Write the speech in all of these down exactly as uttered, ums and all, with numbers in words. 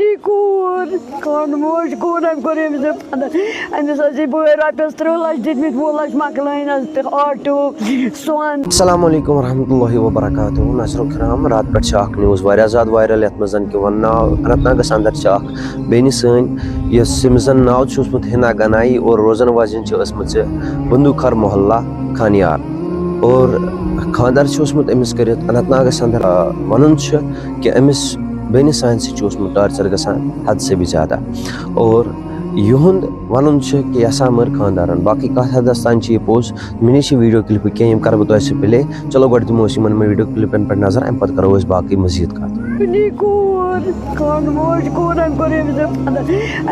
یہِ کوٗر، خانہٕ موج کوٗر، أمۍ کوٚر أمِس یہِ پَنُن۔ أمِس ٲسۍ یہِ بٲے رۄپیَس تٕرٛہ لَچھ دِتمٕتۍ، وُہ لَچھ مۄکلٲیِن حظ تہٕ آٹوٗ، سۄن۔ السلام علیکم ورحمۃ اللہ وبرکاتہ۔ نظرو کرام، راتہٕ پٮ۪ٹھ چھِ اکھ نیوز واریاہ زیادٕ وائرل، یَتھ منٛز زَن کہِ وَننہٕ آو، اننت ناگَس اندر چھِ اکھ بیٚنہِ سٲنۍ، یۄس، ییٚمِس زَن ناو چھُ اوسمُت حنا گنایی اور روزَن واجٮ۪ن چھِ ٲسمٕژ بندوٗکھر محلہ خانیار۔ اور خانٛدر چھُ اوسمُت أمِس کٔرِتھ اننت ناگَس اندر۔ آ، وَنُن چھُ کہِ أمِس بیٚنہِ سانہِ سۭتۍ چھُ اوسمُت ٹارچر گژھان حد سے بھی زیادہ۔ اور یِہُنٛد وَنُن چھُ کہِ یہِ ہسا مٔر خانٛدارَن۔ باقٕے کَتھ حدس تام چھِ یہِ پوٚز۔ مےٚ نِش چھِ ویٖڈیو کِلپہٕ کینٛہہ، یِم کَرٕ بہٕ تۄہہِ سۭتۍ پٕلے۔ چلو گۄڈٕ دِمو أسۍ یِمَن ویٖڈیو کِلپَن پٮ۪ٹھ نظر، اَمہِ پَتہٕ کَرو أسۍ باقٕے مٔزیٖد کَتھ۔ یہِ کوٗر، خانہٕ موج کوٗر، أمۍ کوٚر أمِس یہِ پَنُن۔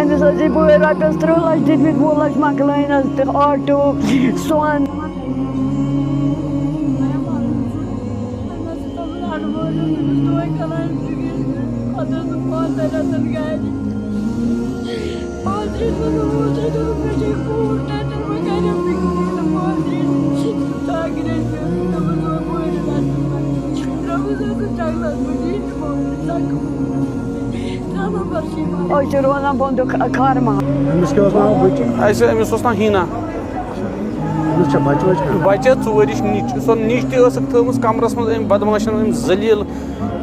أمِس ٲسۍ یہِ بٲے رۄپیَس تٕرٛہ لَچھ دِتمٕتۍ، وُہ لَچھ مۄکلٲیِن حظ تہٕ آٹوٗ، سۄن۔ أسۍ چھِ روزان بۄندُک کھارمہٕ۔ أمِس کیٛاہ اوس ناو بٔچی؟ اَسہِ، أمِس اوس ناو ہیٖنا۔ أمِس چھا بَچہٕ وَچہٕ کانٛہہ؟ بَچہٕ ژورِچ نِچ۔ سۄ نِچ تہِ ٲسٕکھ تھٲومٕژ کَمرَس منٛز أمۍ بدماشَن، أمۍ ذٔلیٖل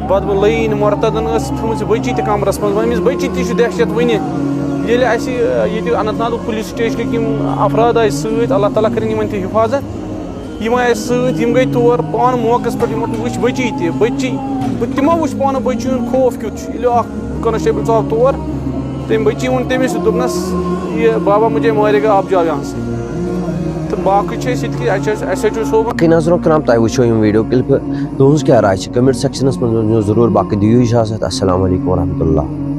بدلٲیِن مۄرتدن ٲس تھٲومٕژ یہِ بٔچی تہِ کمرس منٛز۔ وۄنۍ أمِس بٔچی تہِ چھُ دہشت وٕنہِ۔ ییٚلہِ اَسہِ، آ، ییٚتہِ اننت ناگ پُلیٖس سٹیشنٕکۍ یِم افراد آیہِ سۭتۍ، اللہ تعالیٰ کٔرِنۍ یِمن تہِ حفاظت، یِم آیہِ اَسہِ سۭتۍ، یِم گٔے تور پانہٕ موقعس پٮ۪ٹھ، یِمو وٕچھ بٔچی تہِ، بٔچی، بہٕ تِمو وٕچھ پانہٕ بٔچی ہُنٛد خوف کیُتھ چھُ۔ ییٚلہِ اکھ کانسٹیبل ژاو تور، تٔمۍ بٔچی ووٚن تٔمِس، دوٚپنَس، "یہِ بابا، مجھے مارے گا آپ جاؤ یہاں سے۔" تہٕ باقٕے چھِ أسۍ ییٚتہِ کہِ اَسہِ چھِ، اَسہِ چھُ سُہ باقٕے نظرو کرام، تۄہہِ وٕچھو یِم ویٖڈیو کِلپہٕ، تُہٕنٛز کیٛاہ راے چھِ؟ کمنٹ سیکشنس منٛز ؤنِو ضروٗر۔ باقٕے دِیِو اِجازت، السلام علیکم ورحمۃ اللہ۔